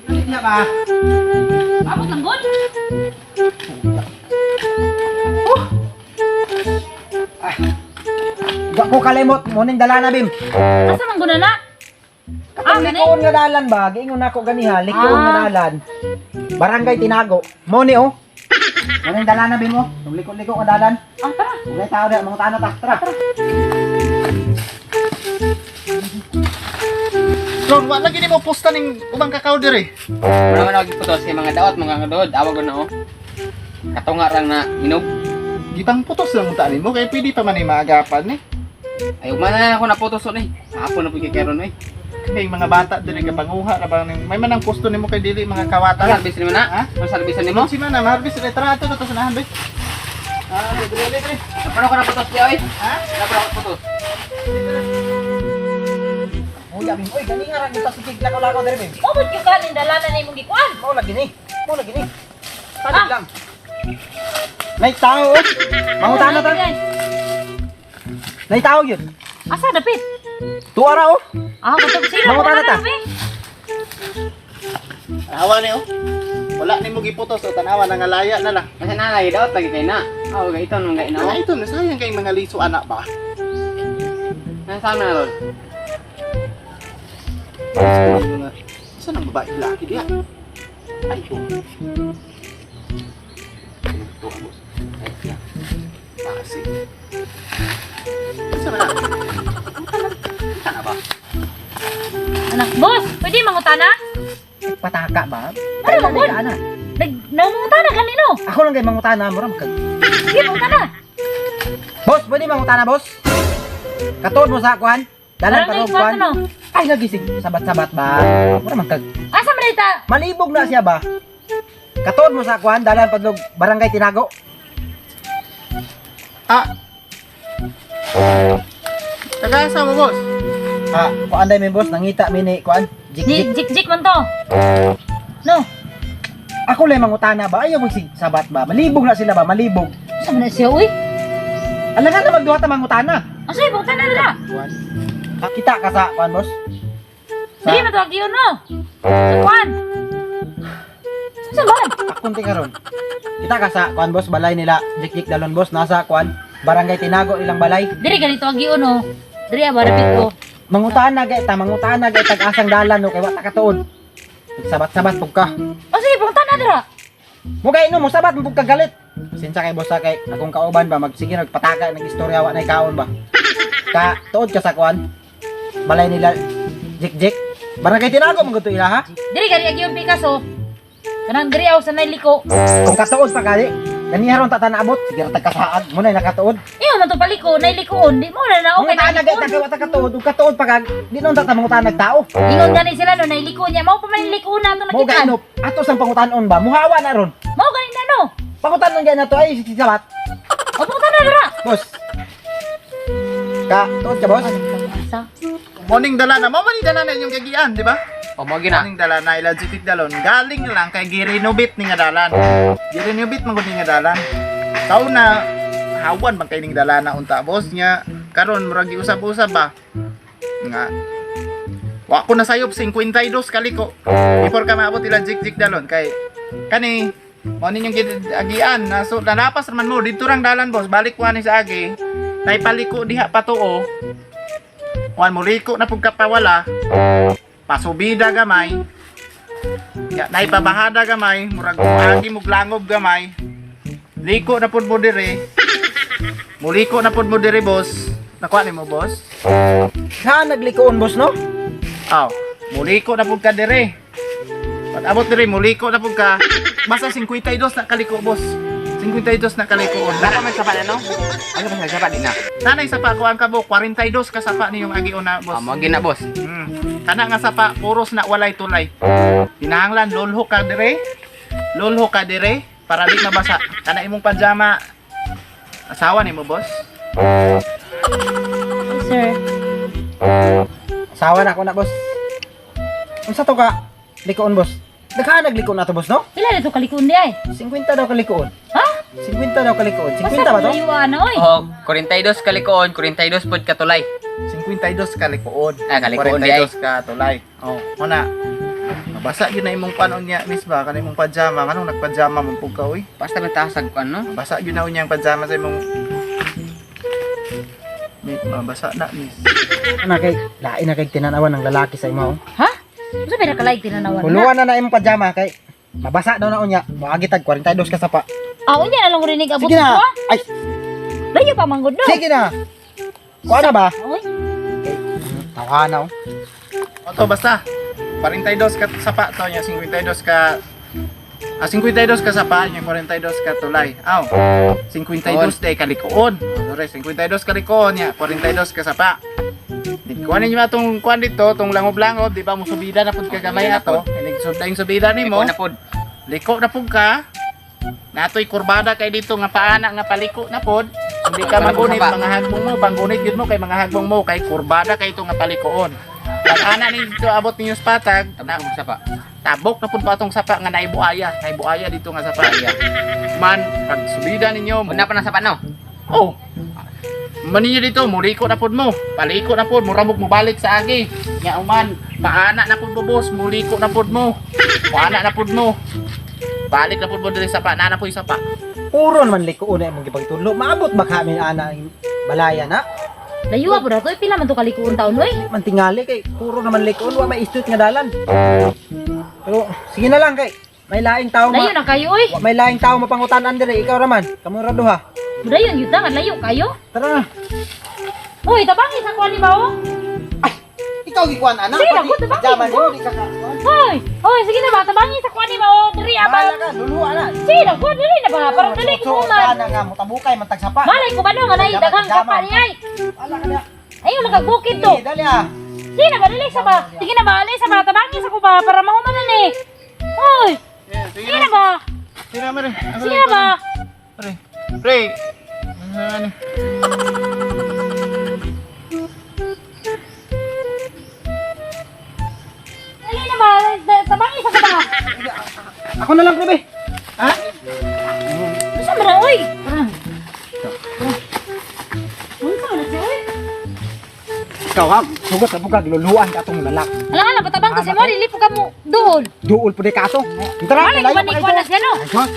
Dili na ba? Abot lang gud. Wa ko kalimot, morning dala na bim. Asa man gud na? Katong Ah, gani? likoon nga dalan ba? Giingon nako ganiha, likoon nga Ah. dalan. Barangay Tinago. Mo ni oh. Morning dala na bim oh. Tong liko-liko nga dalan. Ah, tara. Ugay tao na, mga tao ta. Tara. Ron, wala gini mo posta ning ubang kakao diri. Wala man ako putos kay mga daot, mga kadood, awag ko na oh. Katunga rang na inog. Gipang putos lang unta nimo kay pwede pa man ni maagapan ni. Ay ugma na ako naputos ni. Hapon na pud kay karon oy. Kay mga bata diri ka panguha ra ba ning may manang posto nimo kay dili mga kawatan. Service nimo na? Ha? Ang service nimo? Si mana harvest diri tara ato to sa nahan be. Ah, diri diri diri. Paano ko naputos di oy? Ha? Paano ko naputos? Uy, bim. Uy, gani nga ra kita sa lakaw-lakaw diri bim. Mabot yung kanin dala na imong gikuan. Mao lagi ni. Mao lagi ni. Talig Ah. lang. Nay tao oh. Mangutana ta. Nay tao yun. Asa dapit? Tuwa ra oh. Ah, kutog sila. Mangutana ta. Awa ni oh. Wala nimo giputos o tanawa nangalaya na lang. Kasi na lagi daot lagi kay na. Aw gay ito nang gay na. Ana ito nasayang kay mga liso anak ba. Nasa na ron? Saan ang babae laki diya? Ay, oh. Pasi. Saan man na? Kana ba? Anak, boss, pwede mangutana? Pataka ba? Ano man gud? Ana. Nag nangutana ganino. Ako lang kay mangutana mo ra kag. Sige, mangutana. Boss, pwede mangutana boss? Katuod mo sa kuan? Dalan pa Barangay rog kuan kuan. no. Ay lagi sig sabat-sabat ba? Mura man kag. Asa man ta? Malibog na siya ba? Katuod mo sa kuan, dalan padlog barangay Tinago. Ah. Taga-asa mo, boss? Ah, kuan day mi boss, nangita mi ni kuan. Jik Ni jik. jik jik man to. No. Ako lang mangutana ba? Ayaw sig sabat ba? Malibog na sila ba? Malibog. Asa man na siya uy? Alangan na magduha ta mangutana. Asa mangutana dira? Kuan. Kita ka sa kuan boss? Sa Dili man to agiyon no. Sa kuan. Sa man? akong karon. Kita ka sa kuan boss, balay nila jik jik dalon boss nasa kuan. Barangay Tinago ilang balay. Diri ganito agiyon no. Diri ba dapit ko. Mangutaan na gay ta, mangutaan na gay tag asang dalan no kay wa ta katuod. Sabat-sabat pug ka. O sige, mangutana dira. Mo gay no, mosabat mo pug ka galit. Sinsa kay boss ha, kay akong kauban ba magsige nagpataka nag istorya wa nay kaon ba. Ka tuod ka sa kuan. Balay nila jik jik. Barangay Tinago man gud to ila ha. Diri gani agiyon Picasso. Kanang diri aw sa liko. Kung katuod pa kali, ganiha ron ta naabot, sige ra tag kasaad mo nay nakatuod. Iyo man to paliko, nailikoon, di mo na na okay Mangutaan na gay ta na kay wa ta katuod, ug katuod pa kag di nun ta mangutaan nagtao. Ingon gani sila no nailikoon niya, mao pa man likoon na ato Mo gay nakitaan. no, ato sang pangutanon ba, muhawa na ron. Mao gani na no. Pangutanon gay na to ay sabat. O mangutana dira. Boss. Ka, tuod ka boss? Asa? Morning dala na. Mao man ni dala na inyong kagian, di ba? O mo gina. Morning dala na ila jitik dalon. Galing lang kay girenovate ni nga dalan. Girenovate man gud ni nga dalan. Tao na hawan man kay ning dala na unta boss nya. Karon murag giusab-usab ba? Nga wa ko na sayop 52 kaliko. Before ka maabot ila jik-jik dalon kay kani mo ninyong agian na so nalapas man mo didto rang dalan boss balik ko ani sa agi naipaliko diha patuo kuan mo liko na pug kapawala pasubida gamay ya naipabahada gamay murag agi mo langob gamay liko na pud mo dire muliko na pud mo dire boss nakuha nimo boss. Sa naglikoon boss no? Aw, muliko na pud ka dire. Pag abot dire muliko na pud ka. Basta 52 na kaliko boss. 52 na kaliko. Napa man sapa na no? Ano pa sapa di na? Nanay sa pa kuan ka bo 42 ka sapa niyong agion na boss. O mo gina boss. Kana nga sapa puros na walay tulay. Kinahanglan lulho ka dire. Lulho ka dire para di mabasa. Kana imong pajama. Asawa nimo boss. Sir. Asawa na ako na boss. Unsa to ka likoon boss? Daghan naglikoon na to boss no? Pila na to kalikoon di ay? 50 daw ka likoon. Ha? 50 daw kalikoon. 50 Basta ba to? layo ana oy. Oh, 42 kalikoon, 42 pod katulay. 52 ka likoon. Ah, kalikoon di ay. 42 ka tulay. Oh, una. Mabasa yun na imong panon niya, miss ba? Kanang imong pajama. Kanong nagpajama mo pug ka, uy? Basta man tasag ko ano. Mabasa yun na unyang pajama sa imong. Miss, mabasa na, miss. Ana kay lain na kay tinanawan ng lalaki sa imo. oh. Ha? Unsa ba nakalaig tinanawan na? Huluan na na imong pajama kay mabasa daw na unya. Moagi tag 42 ka sapa. Ah, unya na lang ko rinig abot Sige na. ko. ah. Ay, Layo pa manggod no. sige na. Kuha na ba? Oy, Tawa na oh. Oto, basta. 42 ka sapa to niya, 52 ka. Ah, 52 ka sapa niya, 42 ka tulay. Aw. 52 day kalikoon. Sorry, 52 kalikoon niya, 42 ka sapa. Di kuha ninyo atong kuan dito, tong langob-langob, di ba mo subida na pud ka gamay ato. Inig subda yung subida nimo. Liko na pod. Liko na pud ka. Natoy kurbada kay dito nga paana nga paliko na pod. Hindi ka magunit mga hagbong mo, panggunit yun mo kay mga hagbong mo kay kurbada kay ito nga palikoon. Pag ana ni dito abot ninyo sa patag, na, Tabok sa pa. tabok na pud ba atong sapa nga naibuaya, naibuaya dito nga sapa. Man, pag subida ninyo, mo, Una pa na sa pa no. oh. Man ninyo dito, muliko na pud mo. Paliko na pud, muramog mo balik sa agi. Nya uman, paana na pud mo boss, muliko na pud mo. Paana na pud mo. Balik na pud mo diri sa pa, na po yung sapa. Puro naman likoon na imong gipagtudlo. Maabot ba kami ana ang balaya na? layo pa to. Pila man to kalikuon taon oy. Man tingali kay puro naman likoon wa may istut nga dalan. Pero sige na lang kay may laing tao Layo ma na kayo oy. wa may laing tao mapangutanan dire ikaw raman. Kamo ra duha. Dayon yun ta nga layo kayo. Tara na. Uy, tabangi sa kuan ni ba oh? Ikaw gikuan ana. Sige na, ko, tabangi Pajama ko. nimo, di ka ka. Hoy, hoy, sige na ba tabangi sa kuan ni ba oh? Diri Bahala abang. ka, luluwa na. Sige na, kuan diri na ba para dali ko Suot man. ka na nga motabukay man tagsapa. Malay ko ba no nga nay daghang kapa ni ay. Wala ka na. Ayun makabukid to. Sige, dali ah. Sige na ba dali sa ba? Sige na ba dali sa ba tabangi sa ko ba para mahuman na ni. Hoy, Yeah, sige sige na ba? Sige na, mere. Sige na ba? Pre. Pre. Ano? Dali na ba? Tabangi sa ko ba? Ako na lang, prebe. Ha? Unsa man na oy? Unsa man na siya oy? Ikaw ha, sugot sa bugag luluan ka atong lalak. Ala ala patabang kasi mo dili po ka mo duol. Duol pud ka ato. Tara, Malay ko ba ni kuan na siya no? Ay,